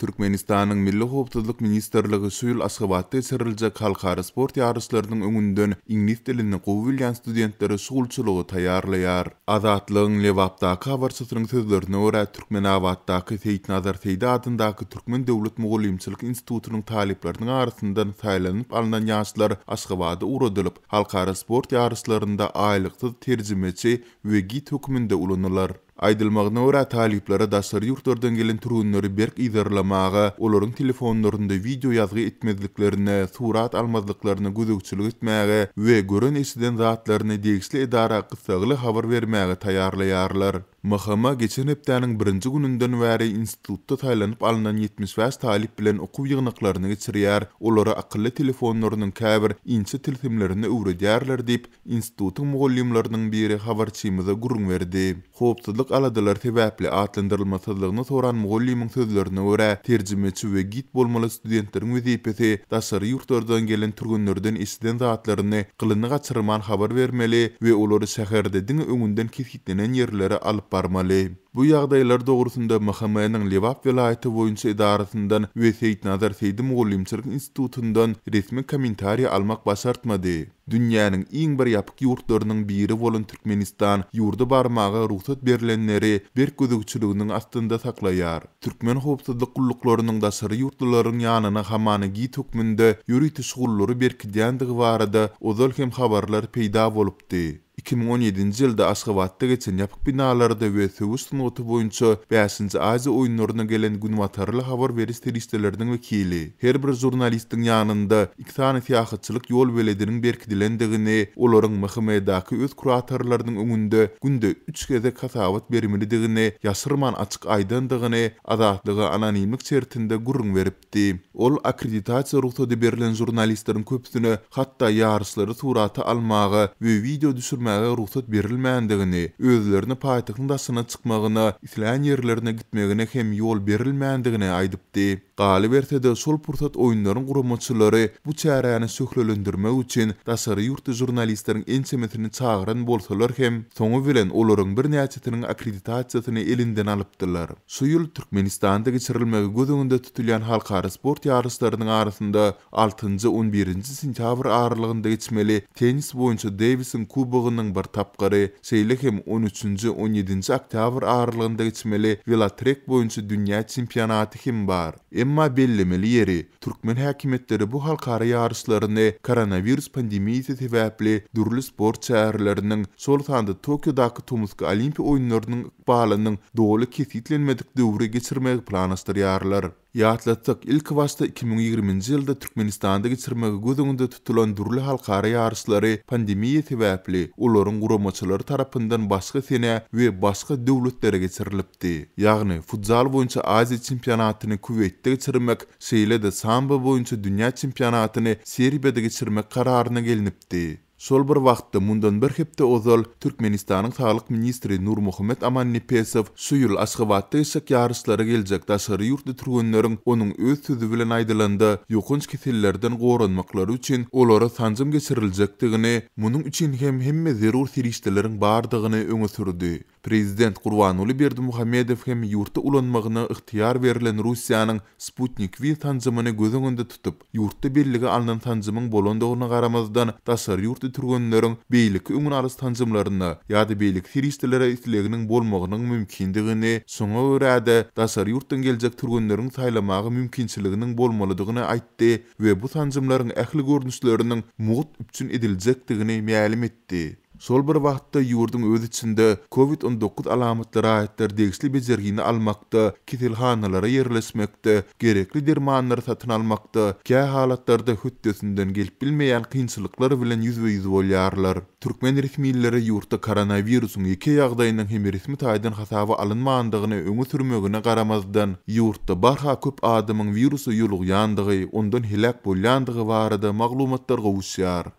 Türkmenistanyň Milli howpsuzlyk ministrligi şu ýyl Aşgabatda geçiriljek halkara sport ýaryşlarynyň öňünden iňlis dilini gowy bilýän studentleri şugulçylyga taýýarlaýar. Azatlygyň Lebapdaky habarçysynyň sözlerine görä, Türkmenabatdaky Seýitnazar Seýdi adyndaky Türkmen döwlet mugallymçylyk institutynyň talyplarynyň arasyndan saýlanyp alnan ýaşlar Aşgabada ugradylyp, halkara sport ýaryşlarynda aýlyksyz terjimeçi we gid hökmünde ulanylar. Aýdylmagyna görä, talyplara daşary ýurtlardan gelen türgenleri berk yzarlamaga, olaryň telefonlarynda wideo ýazgy etmezliklerine, surat almazlyklaryna gözegçilik etmäge we gören-eşiden zatlaryny degişli edara gyssagly habar bermäge taýýarlaýarlar. MHM geçen hepdäniň birinji gününden bäri institutda saýlanyp alnan 75 talyp bilen okuw ýygnaklaryny geçirýär, olara akylly telefonlarynyň käbir inçe tilsimlerini öwredýärler diýip, Institutyň mugallymlarynyň biri habarçymyza gürrüň berdi. Howpsuzlyk aladalary sebäpli atlandyrylmasyzlygyny soran mugallymyň sözlerine görä, terjimeçi we gid bolmaly studentleriň wezipesi daşary ýurtlardan gelen türgenlerden eşiden zatlaryny gylyny gaçyrman habar bermeli we olary şäherde diňe öňünden kesgitlenen ýerlere alyp barmaly. Bu ýagdaýlar dogrusynda MHM-niň Lebap welaýaty boýunça edarasyndan we Seýitnazar Seýdi mugallymçylyk institutyndan resmi kommentariý almak başartmady. Dünýäniň iň bir ýapyk ýurtlarynyň biri bolan Türkmenistan ýurda barmaga rugsat berlenleri berk gözegçiliginiň astynda saklaýar. Türkmen howpsuzlyk gulluklarynyň daşary ýurtlularyň ýanyna hamana gid hökmünde ýörite şugullary berkidýändigi barada ozal hem habarlar peýda bolupdy. 2017-nji ýylda Aşgabatda geçen ýapyk binalarda we söweş sungaty boýunça bäşinji Aziýa oýunlaryna gelen günbatarly habar beriş serişdeleriniň wekili her bir žurnalistiň ýanynda iki sany syýahatçylyk ýolbelediniň berkidilendigini, olaryň MHM-daky öz kuratorlarynyň öňünde günde üç gezek hasabat bermelidigini ýaşyrman açyk aýdandygyny Azatlyga anonimlik şertinde gürrüň beripdi. Ol akkreditasiýa rugsady berlen žurnalistleriň köpüsine hatda ýaryşlary surata almaga we wideo düşürmäge rugsat berilmändigini, özlerine paýtagtyň daşyna çykmagyna, islän ýerlerine gitmegine hem ýol berilmändigini aýdypdy. Galyberse-de, şol pursat oýunlaryň guramaçylary bu çäräni şöhlelendirmek üçin daşary ýurtly žurnalistleriň ençemesini çagyran bolsalar hem, soňy bilen olaryň birnäçesiniň akkreditasiýasyny elinden alypdylar. Şu ýyl Türkmenistanda geçirilmegi göz öňünde tutulýan halkara sport ýaryşlarynyň arasynda altynjy, on birinji sentýabr aralygynda geçmeli tennis boýunça Dewisiň kubogynyň bir tapgyry, şeýle hem on üçünji, on ýedinji oktýabr aralygynda geçmeli welotrek boýunça dünýä çempionaty hem bar. Emma bellemeli ýeri, türkmen häkimiýetleri bu halkara ýaryşlaryny koronawirus pandemiýasy sebäpli dürli sport çäreleriniň, şol sanda Tokiodaky tomusky Olimpiýa oýunlarynyň ykbalynyň doly kesgitlenmedik döwri geçirmegi planlaşdyrýarlar. Ýatlatsak, ilkibaşda 2020-nji ýylda Türkmenistanda geçirmegi göz öňünde tutulan dürli halkara ýaryşlary pandemiýa sebäpli olaryň guramaçylary tarapyndan başga senä we başga döwletlere geçirilipdi. Ýagny, futzal boýunça Aziýa çempionatyny Kuweýtde geçirmek, şeýle-de sambo boýunça dünýä çempionatyny Serbiýada geçirmek kararyna gelnipdi. Şol bir wagtda, mundan bir hepde ozal, Türkmenistanyň saglyk ministri Nurmuhammet Amannepesow şu ýyl Aşgabatda geçjek ýaryşlara geljek daşary ýurtly türgenleriň, onuň öz sözi bilen aýdylanda, ýokanç kesellerden goranmaklary üçin olara sanjym geçiriljekdigini, munuň üçin hem hemme zerur serişdeleriň bardygyny öňe sürdi. Prezident Gurbanguly Berdimuhamedow hem ýurtda ulanmagyna ygtyýar berlen Russiýanyň Sputnik V sanjymyny göz öňünde tutup, ýurtda bellige alnan sanjymyň bolandygyna garamazdan, daşary ýurtly türgenleriň beýleki öňüni alyş sanjymlaryna ýa-da beýleki serişdelere isleginiň bolmagynyň mümkindigini, şoňa görä-de, daşary ýurtdan geljek türgenleriň saýlamaga mümkinçiliginiň bolmalydygyny aýtdy we bu sanjymlaryň ähli görnüşleriniň mugt üpjün ediljekdigini mälim etdi. Şol bir wagtda, ýurduň öz içinde Covid 19 alamatly raýatlar degişli bejergini almakda, keselhanalara ýerleşmekde, gerekli dermanlary satyn almakda, kä halatlarda hötdesinden gelip bilmeýän kynçylyklar bilen ýüzbe-ýüz bolýarlar. Türkmen resmileri ýurtda koronawirusyň ýeke ýagdaýynyň hem resmi taýdan hasaba alynmandygyny öňe sürmegine garamazdan, ýurtda barha köp adamyň wirusa ýolugýandygy, ondan heläk bolýandygy barada maglumatlar gowuşýar.